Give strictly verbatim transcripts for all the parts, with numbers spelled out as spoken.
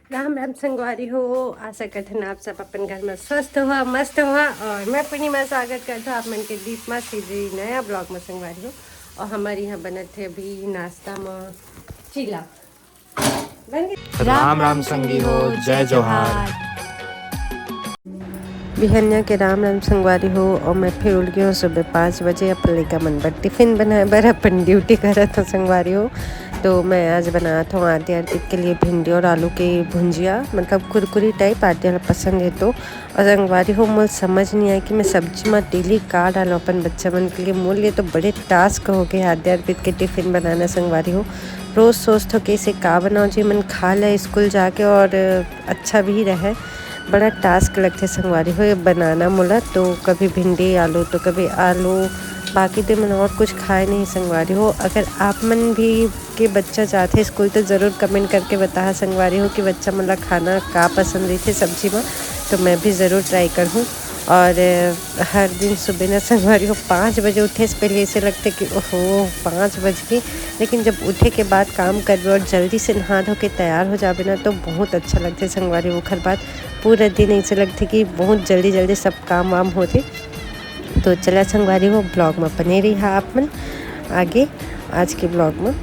राम राम संगवारी हो, आशा करथन आप सब अपन घर में स्वस्थ हुआ, मस्त हुआ। और मैं पूर्णिमा स्वागत करथों आप मन के दीप माँ सीजी नया ब्लॉग में संगवारी हो। और हमारे यहाँ बनत है अभी नाश्ता में चीला। बन गया? राम राम संगी हो, जय जोहार। बिहनिया के राम राम संगवारी हो। और मैं फिर उठ गई हूँ सुबह पाँच बजे अपन लइका मन बर टिफिन बनाए बर, अपन ड्यूटी करत हूँ संगवारी हो। तो मैं आज बनात हूँ आदि अर्पित के लिए भिंडी और आलू के भुंजिया, मतलब कुरकुरी टाइप, आदि वाला पसंद है तो। और संगवारी हो, मोर समझ नहीं आए कि मैं सब्जी में डेली का डालूँ अपन बच्चा मन के लिए। मोर लिए तो बड़े टास्क हो गए आदि अर्पित के टिफिन बनाना संगवारी हो। रोज सोचथों कि इसे का बनाओ जी, मन खा ले स्कूल जाके और अच्छा भी रहे। बड़ा टास्क लगथे संगवारी हो ये बनाना मोला। तो कभी भिंडी आलू तो कभी आलू, बाकी दिन मन और कुछ खाए नहीं संगवारी हो। अगर आप मन भी के बच्चा जाथे स्कूल तो जरूर कमेंट करके बताहा संगवारी हो कि बच्चा मन ला खाना का पसंद रहिथे सब्जी में, तो मैं भी जरूर ट्राई करहूँ। और हर दिन सुबह ना संगवारी हो पाँच बजे उठे से पहले ऐसे लगथे कि ओहो पाँच बज गए, लेकिन जब उठे के बाद काम करबे और जल्दी से नहा धो के तैयार हो जाबे ना तो बहुत अच्छा लगथे संगवारी हो। ओखर बाद पूरा दिन ऐसे लगथे कि बहुत जल्दी जल्दी सब काम वाम होथे। तो चला संगवारी हो ब्लॉग में बने रहिहा आप मन आगे आज के ब्लॉग में।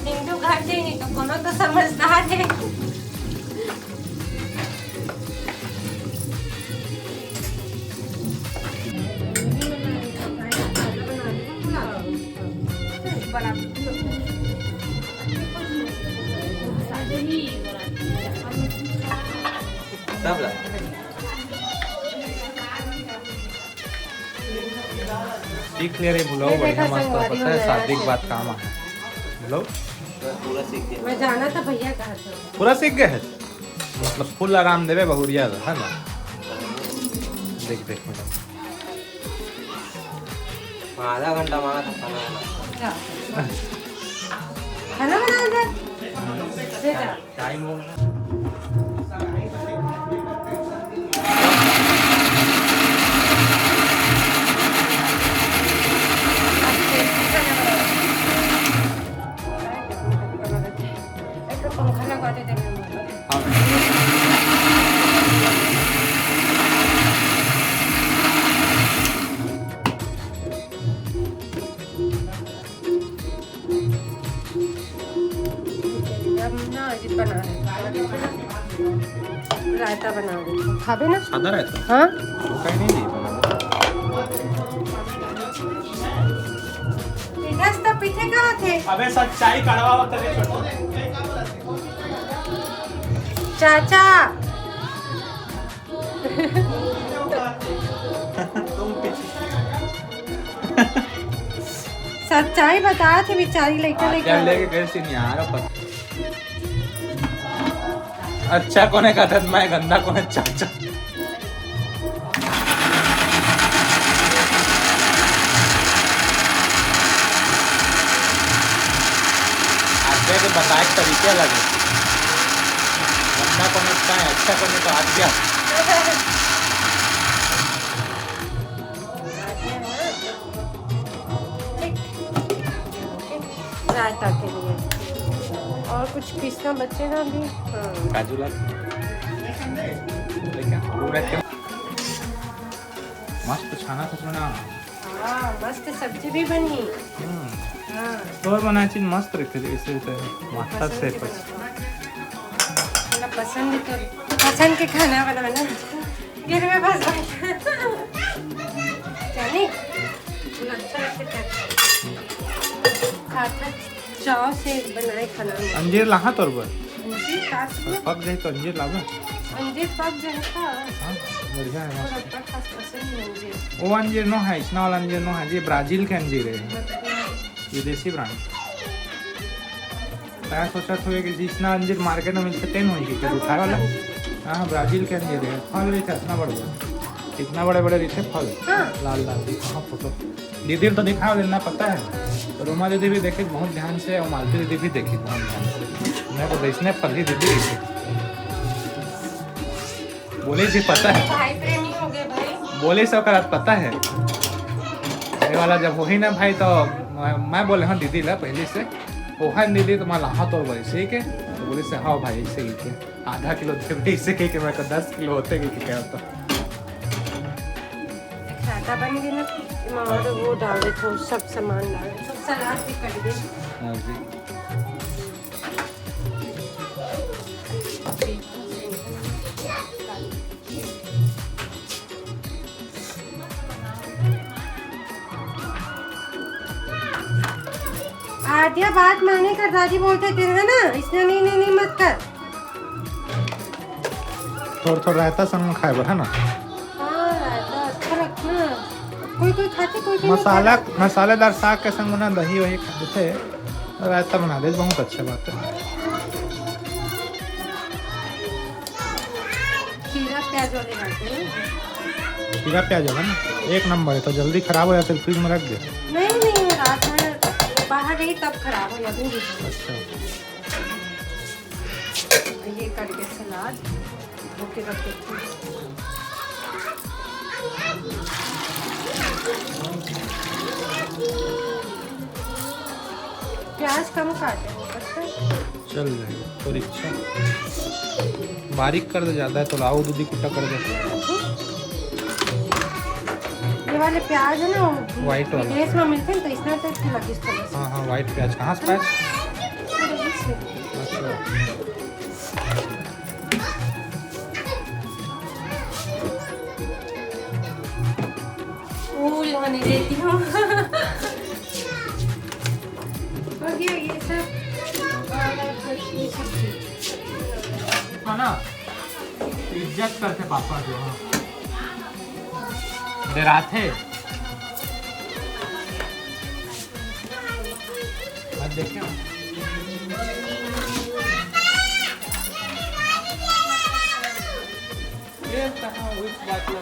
हिंदू घर के ही तो कोनो तो समझदार है। सब ला। सीख ले रे बुलाओ, ये बढ़िया देखा मस्त संगवारी पता है, होने शादी के आया बाद काम आ। बुलाओ। पूरा सीख गया। मैं जाना था भैया कहा था। पूरा सीख गए है, मतलब फुल आराम देवे बहुरिया ला, है ना? देख देख मैडम। आधा घंटा मांगा था खाना वाना। क्या? खाना बना दे। दे जा। टाइम हो गया। एक पंखा लगवा दे देना। हाँ। अब ना अजीब बना रहे। रायता बना रहे। खाबे ना? सादा रायता? हाँ। वो कहीं नहीं दी बना। पीठा से तो पीठे कहाँ थे? अबे सच्चाई कड़वा होता है छोटू। चाचा। सच्चाई बता थे बेचारी लइका आज लइका। लेके गए थे नहीं आ रहा पता। अच्छा कोने का था मैं गंदा कोने चाचा। आज्ञा के बताए के तरीके अलग है। गंदा कोने का है, अच्छा कोने तो आज्ञा। रायता के लिए और कुछ पीसना बचे ना अभी। हाँ। काजू ला। लेकिन पूरा क्या? मस्त छाना था ना। हाँ, मस्त सब्जी भी बनी। हम्म। हाँ। तोर बनाए चीज मस्त रखे थे, ऐसे होते हैं। माता पसंद से के कुछ। बना। मेरा पसंद तो, पसंद के खाना बनाना। गिर में फंस गई। जानी? अच्छा लगता है। खाता चाव से बनाए खाना। अंजीर लाहा तोर बर। अंजीर काट लो। पक जाए तो अंजीर लावे। अंजीर पक जाए का? हाँ, बढ़िया है, मस्त। पर खास पसंद नहीं अंजीर। वो अंजीर नो है, इसना वाला अंजीर नो है, ये ब्राजील के अंजीर है। मतलब ये देसी ब्रांड। मैं सोचत हों कि जितना अंजीर मार्केट में मिलथे, तेन होही कि उठाए वाला। हाँ, ब्राजील के अंजीर हे, फल रहिथे इतना बड़े बड़े, इतना बड़े बड़े रहिथे फल। हाँ। लाल लाल, हाँ, फोटो। दीदी तो दिखा देना, पता है, रोमा दीदी भी देखी बहुत ध्यान से और मालती दीदी भी देखी बहुत ध्यान से। मैं तो इसने फल ही दीदी देखी। बोले जी पता है। भाई प्रेमी हो गए भाई। बोले सब का पता है। ये वाला जब होही ना भाई तो मैं, मैं बोले हाँ दीदी ला पहले से। ओहन दीदी तुम्हारा हाँ तोर बोले सही के। तो बोले से हाँ भाई सही के। आधा किलो देबे इसे कह के मैं को दस किलो होते के क्या होता। एक सादा बन गई ना। और वो डाल दे, थोड़ा सब सामान डाल दे, सब सलाद भी कट गई। हाँ जी। आद्या बात माने कर, दादी बोलथे तेन है ना, इसने नहीं नहीं नहीं मत कर। थोड़ा थोड़ा रायता संग में खाए बर है ना। हाँ, रायता अच्छा लगता है। कोई कोई खाते, कोई कोई नहीं मसाला खाते। मसालेदार साग के संग ना दही वही खा देते, रायता बना दे, बहुत अच्छा बात है। खीरा प्याज वाले रहते हैं। खीरा प्याज वाला ना, एक नंबर है। तो जल्दी खराब हो जाते, फ्रिज में रख दे। नहीं नहीं, रात में बाहर रही तब खराब हो जाते हैं। अच्छा। ये करके सलाद धो के रख देती हूँ। प्याज कम काटे हो, पता है? चल जाएगा, परीक्षा। बारीक कर दे, ज्यादा है तो लाओ दीदी, कुट्टा कर दे। ये वाले प्याज है ना, वो white वाला। विदेश में मिलते हैं, तो इसमें तो इसकी लगी इस तरह से। हाँ हाँ, white प्याज। कहाँ से प्याज? अच्छा। फूल होने देती हूँ। हो गया ये सब। और ये सब चीज़। है ना? इज्जत करथे पापा जो, हाँ। डराथे। मत देखे। ये कहाँ उस बात में।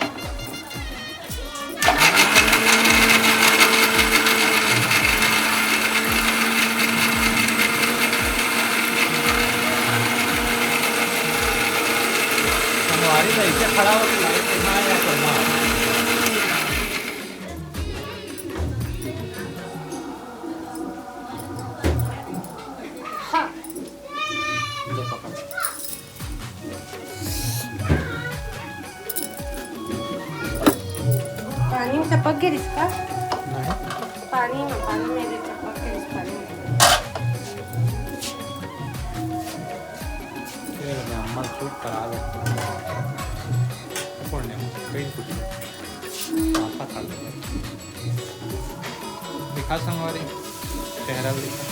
हमारी तो ऐसे खड़ा होके लाइट देखना है या करना है। हाँ। लो पकड़। पानी में टपक गया इसका? नहीं। पानी में, पानी में भी टपक गया इस पानी में। ये ले, अम्मा सूप करा दे। कौन है? कहीं कुछ। पापा खा ले। दिखा संगवारी, चेहरा भी दिखा।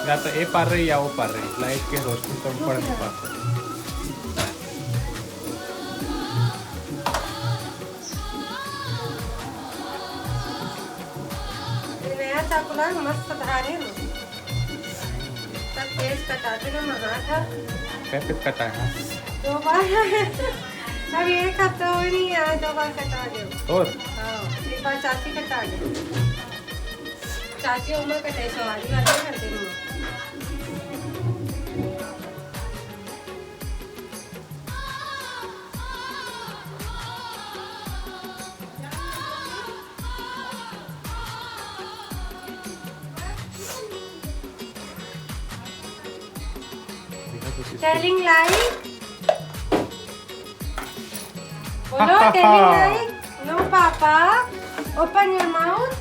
या तो ए पार रही या वो पार रही, लाइट के रोशनी तो पड़ नहीं पाता। नया चाकू ला मस्त धारे न। तब केस कटा के ना नहा था। कैसे कटा है? दो बार। अब एक हफ्ता हो नहीं आया, दो बार कटा गया। और? हाँ, एक बार चाची कटा गया। चाची उम्र कटाई सवारी वाली करते हैं। Telling lie? बोलो, telling lie? No, papa. Open your mouth.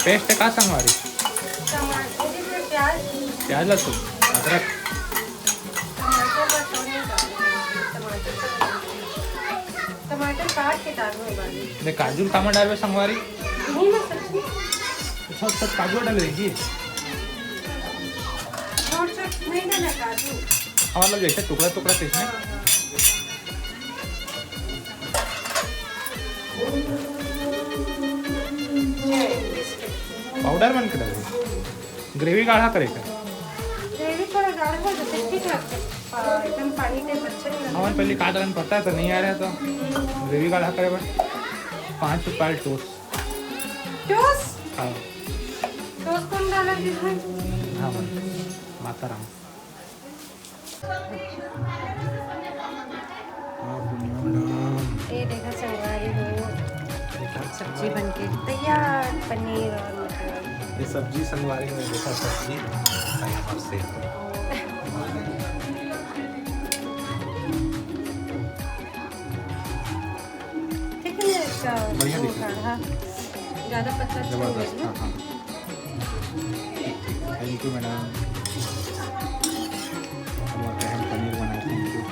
Paste का संगवारी? टमाटर, प्याज। प्याज, लहसुन, अदरक। टमाटर बस और नहीं डालते। टमाटर, टमाटर काट के डालने वाली। मैं काजू कामा डालबे संगवारी? नहीं, मैं सच में। अच्छा, अच्छा, काजू डाले की? नहीं ना, ना, काजू। हाँ, मतलब जैसे टुकड़ा टुकड़ा पीस में। हाँ, हाँ। ये, इसके। पाउडर बन के डाले, ग्रेवी गाढ़ा करे का। ग्रेवी थोड़ा गाढ़ा हो जाता है, ठीक लगता है। पा-, एकदम पानी टाइप अच्छा नहीं लगता। हमन पहले का डालन पता है तो नहीं आ रहा है, तो ग्रेवी गाढ़ा करे बर पाँच रुपया टोस्ट। टोस्ट? हाँ। टोस्ट कौन डाला जिसमें? हाँ, बन। माता राम। ये देखा संगवारी हो, सब्जी बन के तैयार, पनीर और मटर। ये सब्जी संगवारी में देखा सब्जी, यहाँ पर से। ठीक है, इसका बढ़िया वो दिखा। हाँ, ज़्यादा पतला अच्छा नहीं जबरदस्त, है। हाँ, हाँ। Thank you madam। हम पनीर बनाए, thank you।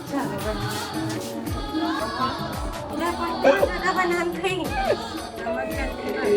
चलो, बन गया। इधर पर, इधर बना गई। नमक चटनी।